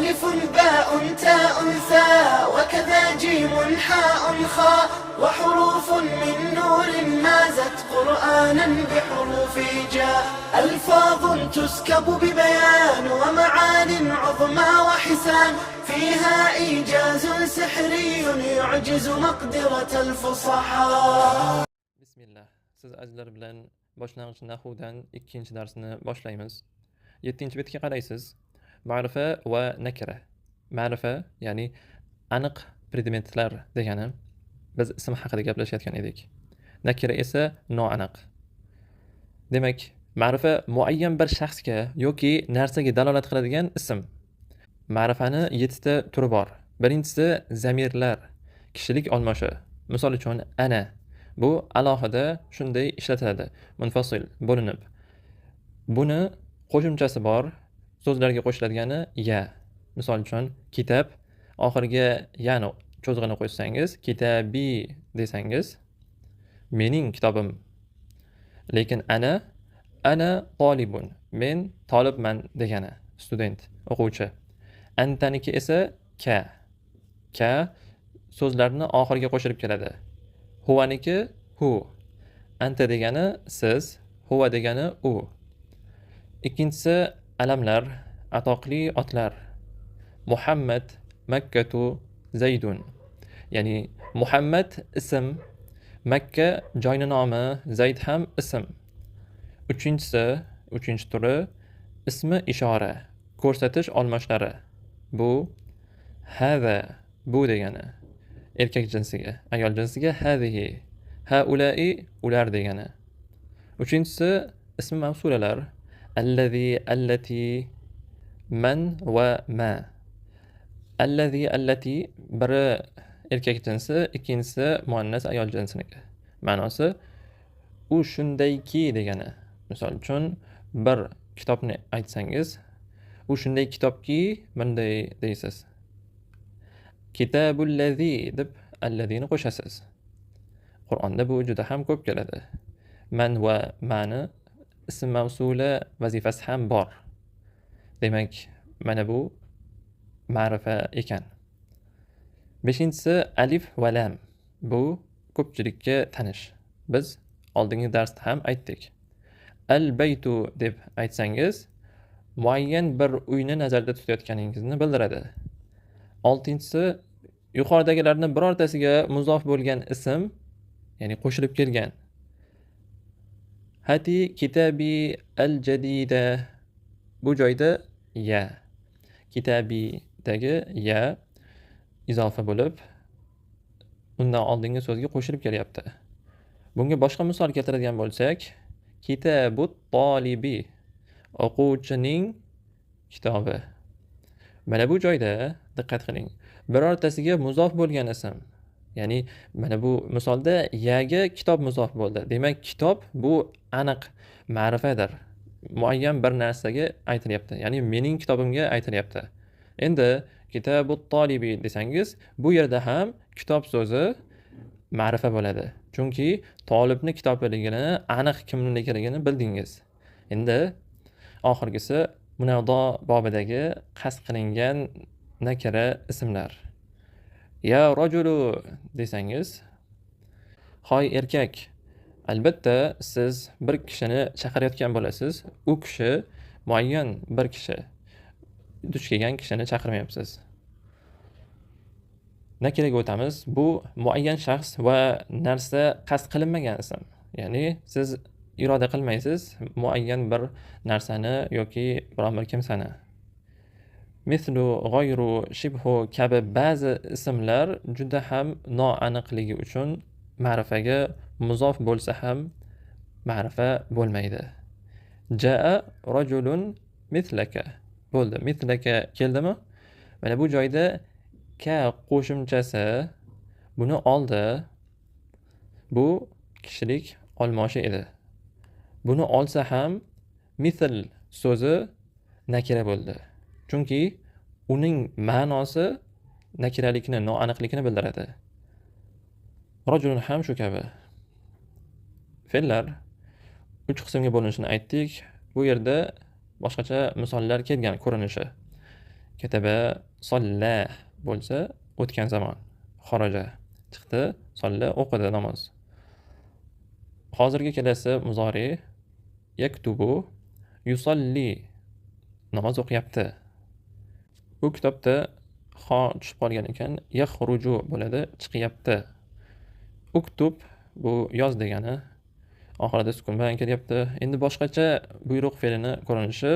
ألف باء تاء ثاء وكذا جيم حاء خاء وحروف من نور مازت قرآنا بحروف جاء ألفاظ تسكب ببيان ومعان عظمى وحسان فيها إيجاز سحري يعجز مقدرة الفصحاء. Bismillah. Siz azizlar bilan boshlang'ich nahvdan ikkinchi darsni boshlaymiz. 7-betga qaraysiz. Ma'rifa va nakira. Ma'rifa, ya'ni aniq predmetlar degani. Biz ism haqida gaplashayotgan edik. Nakira esa noaniq. Demak, ma'rifa muayyan bir shaxsga yoki narsaga dalolat qiladigan ism. Ma'rifani 7 ta turi bor. Birinchisi zamirlar, kishilik olmoshi. Misol uchun ana. Bu alohida shunday ishlatiladi. Munfasil, bo'linib. Buni qo'shimchasi bor, so'zlarga qo'shiladigani ya. Misol uchun kitob oxiriga yani cho'zig'ini qo'shsangiz, kitabi desangiz, mening kitobim. Lekin ana, ana tolibun, men tolibman degani, student, o'quvchi. Antaniki esa ka. Ka so'zlarni oxiriga qo'shilib keladi. Huvaniki hu. Anta degani siz, huva degani u. Ikkinchisi alamlar, atoqli otlar. Muhammad, Makkatu, Zaydun. Ya'ni Muhammad ism, Makka joyni nomi, Zayd ham ism. Uchinchisi, uchinchi turi ismi ishora, ko'rsatish olmoshlari. Bu hada, bu degani. Erkak jinsiga, ayol jinsiga hadihi, haulai ular degani. Uchinchisi ismi mavsulalar. Allazi, allati, man va ma. Allazi, allati biri erkak jinsi, ikkinchisi muannas ayol jinsiniki. Ma'nosi u shundayki degani. Misol uchun bir kitobni aytsangiz, u shunday kitobki bunday deysiz. Kitabullazi deb allazini qo'shasiz. Qur'onda bu juda ham ko'p keladi. Man va mani ism mavsula vazifasi ham bor. Demak, mana bu ma'rifa ekan. Beshinchisi alif va lam. Bu ko'pchilikka tanish. Biz oldingi darsda ham aytdik. Al baytu deb aytsangiz, muayyan bir uyni nazarda tutayotganingizni bildiradi. Oltinchisi yuqoridagilarning birortasiga muzof bo'lgan ism, ya'ni qo'shilib kelgan. Hati kitabi al jadida, bu joyda ya. Kitabidagi ya izofa bo'lib, undan oldingi so'zga qo'shilib kelyapti. Bunga boshqa misol keltiradigan bo'lsak, kitabut tolibi, o'quvchining kitobi. Mana bu joyda diqqat qiling. Birortasiga muzof bo'lgan ism. Ya'ni mana bu misolda yaga kitob muzof bo'ldi. Demak, kitob bu aniq ma'rifadir. Muayyan bir narsaga aytilyapti. Ya'ni mening kitobimga aytilyapti. Endi kitabut tolibi desangiz, bu yerda ham kitob so'zi ma'rifa bo'ladi. Chunki tolibni kitobiligini, aniq kimnikiligini bildingiz. Endi oxirgisi munado bobidagi qasd qilingan nakira ismlar. Ya rajulu desangiz, hoy erkak. Albatta siz bir kishini chaqirayotgan bo'lasiz. U kishi muayyan bir kishi. Duch kelgan kishini chaqirmayapsiz. Nakiraga o'tamiz. Bu muayyan shaxs va narsa qasd qilinmagan ism. Ya'ni siz iroda qilmaysiz muayyan bir narsani yoki biron bir kimsani. Mislu, g'oyru, shibhu kabi ba'zi ismlar juda ham noaniqligi uchun ma'rifaga muzof bo'lsa ham ma'rifa bo'lmaydi. Jaa rajulun mislaka. Bo'ldi. Mislaka keldimi? Mana bu joyda ka qo'shimchasi buni oldi. Bu kishilik olmoshi edi. Buni olsa ham misl so'zi nakira bo'ldi. Chunki uning ma'nosi nakiralikni, noaniqlikni bildiradi. Rajulun ham shu kabi. Fe'llar 3 qismga bo'linishini aytdik. Bu yerda boshqacha misollar kelgan ko'rinishi. Kataba, solla bo'lsa o'tgan zamon. Xaraja chiqdi, solla o'qidi namoz. Hozirgi kelasi muzori yaktubu, yusolli namoz o'qiyapti. Bu kitobda xo tushib qolgan ekan, yaxruju bo'ladi, chiqyapti. Uktub bu yoz degani, oxirida sukun bilan kelyapti. Endi boshqacha buyruq fe'lini ko'rinishi,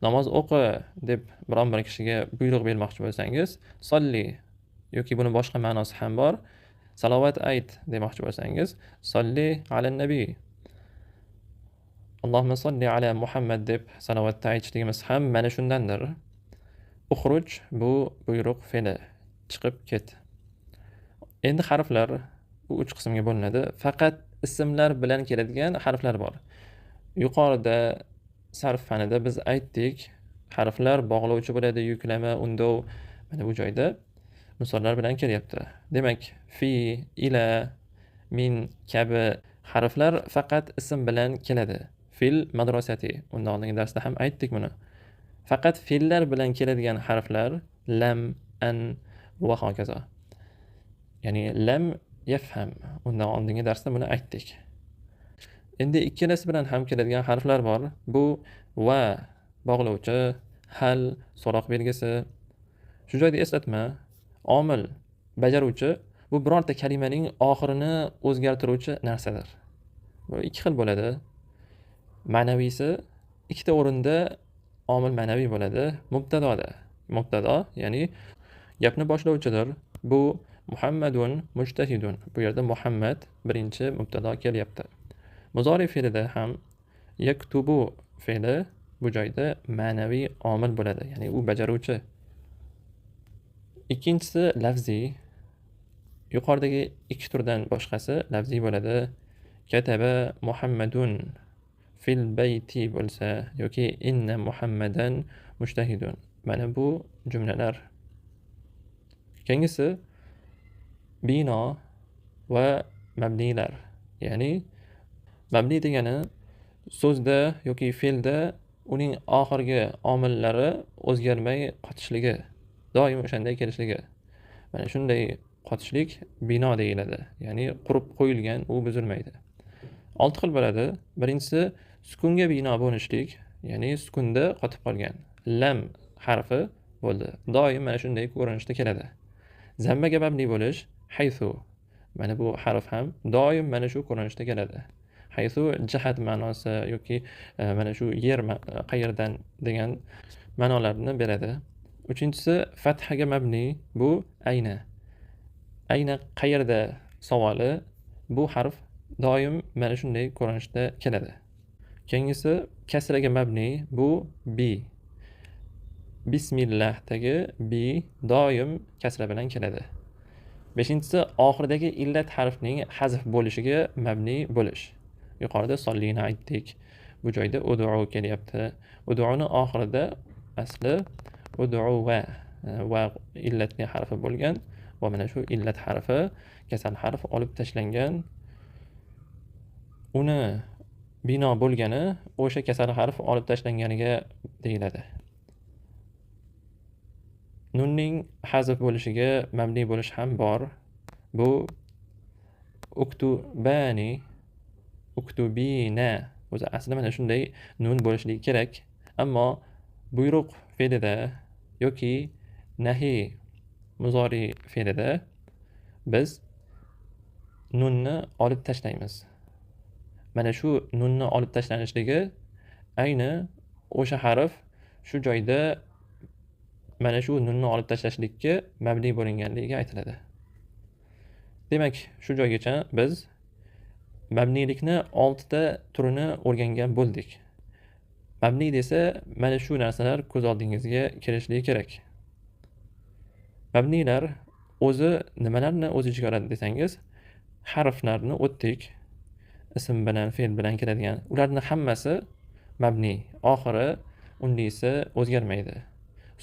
namoz o'qi deb biron bir kishiga buyruq bermoqchi bo'lsangiz, solli yoki buni boshqa ma'nosi ham bor, salovat ayt demoqchi bo'lsangiz, solli alan nabiy. Allohumma solli ala Muhammad deb salovatda aytishligimiz ham mana shundandir. Uxruj bu buyruq fe'li, chiqib ket. Endi harflar bu uch qismga bo'linadi. Faqat ismlar bilan keladigan harflar bor. Yuqorida sarf fanida biz aytdik, harflar bog'lovchi bo'ladi, yuklama, undov. Mana bu joyda misollar bilan kelyapti. Demak, fi, ila, min kabi harflar faqat ism bilan keladi. Fil madrasati, undan oldingi darsda ham aytdik buni. Faqat fe'llar bilan keladigan harflar lam, an va hokazo. Ya'ni lam yafham, undan oldingi darsda buni aytdik. Endi ikkalasi bilan ham keladigan harflar bor. Bu va bog'lovchi, hal so'roq belgisi. Shu joyda eslatma, omil bajaruvchi bu birorta kalimaning oxirini o'zgartiruvchi narsadir. Bu ikki xil bo'ladi. Ma'naviysi ikkita o'rinda omil ma'naviy bo'ladi. Mubtadoda. Mubtado ya'ni gapni boshlovchidir. Bu Muhammadun mujtahidun. Bu yerda Muhammad birinchi mubtado kelyapti. Muzori fe'lida ham yaktubu fe'li bu joyda ma'naviy omil bo'ladi, ya'ni u bajaruvchi. Ikkinchisi lafziy. Yuqoridagi ikki turdan boshqasi lafziy bo'ladi. Kataba Muhammadun fil bayti bo'lsa yoki inna Muhammadan mujtahidun. Mana bu jumlalar. Keyingisi bino va mabnilar. Ya'ni mabni degani so'zda yoki fe'lda uning oxirgi omillari o'zgarmay qotishligi, doim o'shanday kelishligi. Mana shunday qotishlik bino deyiladi. Ya'ni qurib qo'yilgan, u buzilmaydi. 6 xil bo'ladi. Birinchisi sukunga bino bo'lishlik, ya'ni sukunda qotib qolgan. Lam harfi bo'ldi. Doim mana shunday ko'rinishda keladi. Zammaga mabni bo'lish, haythu. Mana bu harf ham doim mana shu ko'rinishda keladi. Haythu jihat ma'nosi yoki mana shu yer qayerdan degan ma'nolarni beradi. Uchinchisi fathaga mabni, bu ayna. Ayna qayerda savoli, bu harf doim mana shunday ko'rinishda keladi. Keyingisi kasraga mabni, bu bi. Bismillahdagi bi doim kasra bilan keladi. Beshinchisi oxiridagi illat harfning hazf bo'lishiga mabni bo'lish. Yuqorida sollini aytdik. Bu joyda ud'u kelyapti. Ud'uni oxirida asli ud'u va illatli harfi bo'lgan va mana shu illat harfi kasal harf olib tashlangan. Uni bino bo'lgani o'sha kasal harf olib tashlanganiga deyiladi. Nunning hazf bo'lishiga mabni bo'lish ham bor. Bu uktubani, uktubina o'zi asli mana shunday nun bo'lishligi kerak. Ammo buyruq fe'lida yoki nahiy muzori fe'lida biz nunni olib tashlaymiz. Mana shu nunni olib tashlanishligi ayni o'sha harf shu joyda mana shu nunni olib tashlashlikka mabni bo'linganligiga aytiladi. Demak, shu joygacha biz mabnilikni 6 ta turini o'rgangan bo'ldik. Mabni desa mana shu narsalar ko'z oldingizga kelishligi kerak. Mabnilar o'zi nimalarni o'z ichiga oladi desangiz, harflarni o'tdik. Ism bilan, fe'l bilan keladigan. Ularning hammasi mabni. Oxiri unlisi o'zgarmaydi.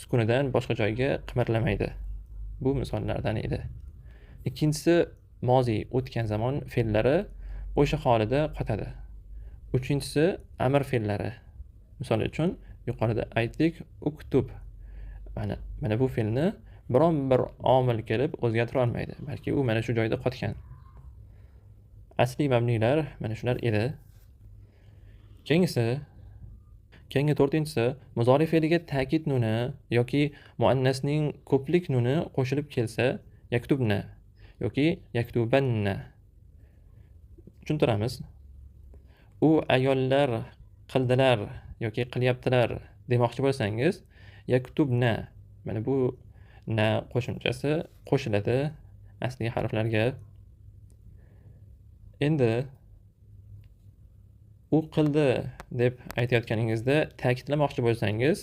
Sukunidan boshqa joyga qimirlamaydi. Bu misollardan edi. Ikkinchisi moziy, o'tgan zamon fe'llari o'sha holida qotadi. Uchinchisi amr fe'llari. Misol uchun yuqorida aytdik, uktub. Mana bu fe'lni biron bir omil kelib o'zgartira olmaydi, balki u mana shu joyda qotgan. Asli mabnilar mana shular edi. Keyingi to'rtinchisi muzori fe'liga ta'kid nuni yoki muannasning ko'plik nuni qo'shilib kelsa yaktubna yoki yaktubanna. Tushuntiramiz. U ayollar qildilar yoki qilyaptilar demoqchi bo'lsangiz yaktubna, mana bu na qo'shimchasi qo'shiladi asli harflarga. Endi u qildi deb aytayotganingizda ta'kidlamoqchi bo'lsangiz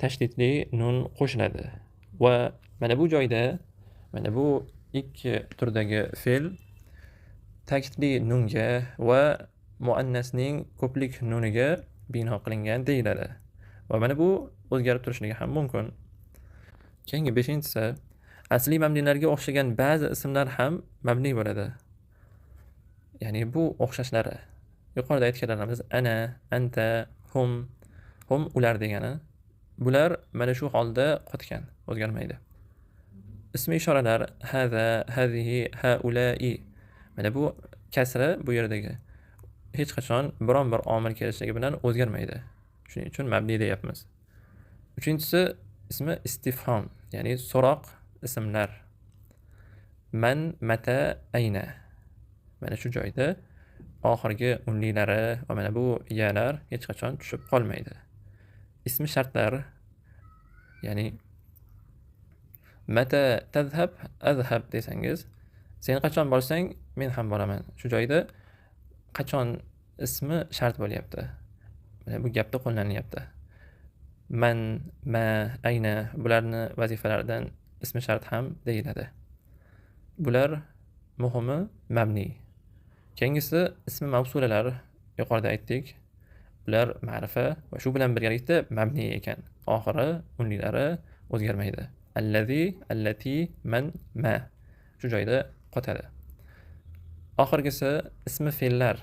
tashdidli nun qo'shiladi va mana bu joyda mana bu ikki turdagi fe'l ta'kidli nunga va muannasning ko'plik nuniga bino qilingan deyiladi. Va mana bu o'zgarib turishligi ham mumkin. Keyingi beshinchisi asli mabnilarga o'xshagan ba'zi ismlar ham mabni bo'ladi. Ya'ni bu o'xshashlari. Yuqorida aytganlarimiz ana, anta, hum, hum ular degani. Bular mana shu holda qotgan, o'zgarmaydi. Ismi ishoralar haza, hazihi, haulai. Mana bu kasra bu yerdagi hech qachon biron bir omil kelishligi bilan o'zgarmaydi. Shuning uchun mabni deyapmiz. Uchinchisi ismi istifhom, ya'ni so'roq ismlar. Man, mata, ayna. Mana shu joyda oxirgi unlilari va mana bu yalar hech qachon tushib qolmaydi. Ismi shartlar, ya'ni mata tadhhab azhab desangiz, sen qachon borsang men ham boraman. Shu joyda qachon ismi shart bo'lyapti. Mana bu gapda qo'llanilyapti. Man, ma, ayna bularni vazifalaridan ismi shart ham deyiladi. Bular muhimi mabni. Keyingisi ismi mavsulalar, yuqorida aytdik. Bular ma'rifa va shu bilan birgalikda mabni ekan. Oxiri unlilari o'zgarmaydi. Allazi, allati, man, ma. Shu joyda qotadi. Oxirgisi ismi fe'llar.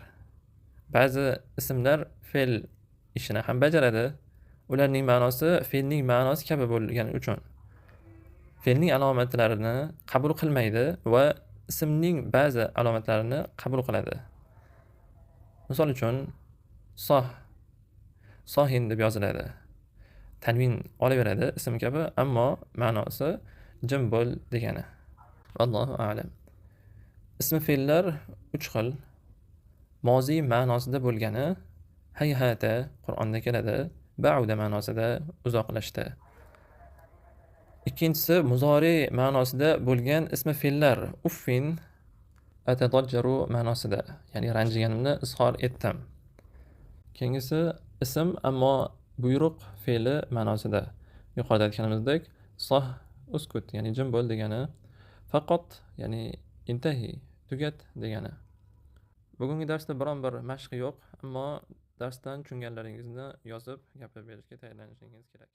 Ba'zi ismlar fe'l ishini ham bajaradi. Ularning ma'nosi fe'lning ma'nosi kabi bo'lgani uchun fe'lning alomatlarini qabul qilmaydi va ismning ba'zi alomatlarini qabul qiladi. Misol uchun soh, sohin deb yoziladi. Tanvin olaveradi ism kabi, ammo ma'nosi jim bo'l degani. Allohu a'lam. Ismi fe'llar uch xil. Moziy ma'nosida bo'lgani hayhata Qur'onda keladi, ba'uda ma'nosida uzoqlashdi. Ikkinchisi muzori ma'nosida bo'lgan ismi fe'llar uffin atadajjaru ma'nosida, ya'ni ranjiganimni izhor etdim. Keyingisi ism ammo buyruq fe'li ma'nosida. Yuqorida aytganimizdek soh uskut, ya'ni jim bo'l degani, faqat ya'ni intahi tugat degani. Bugungi darsda biron bir mashq yo'q, ammo darsdan tushunganlaringizni yozib gapirib berishga tayyorlanishingiz kerak.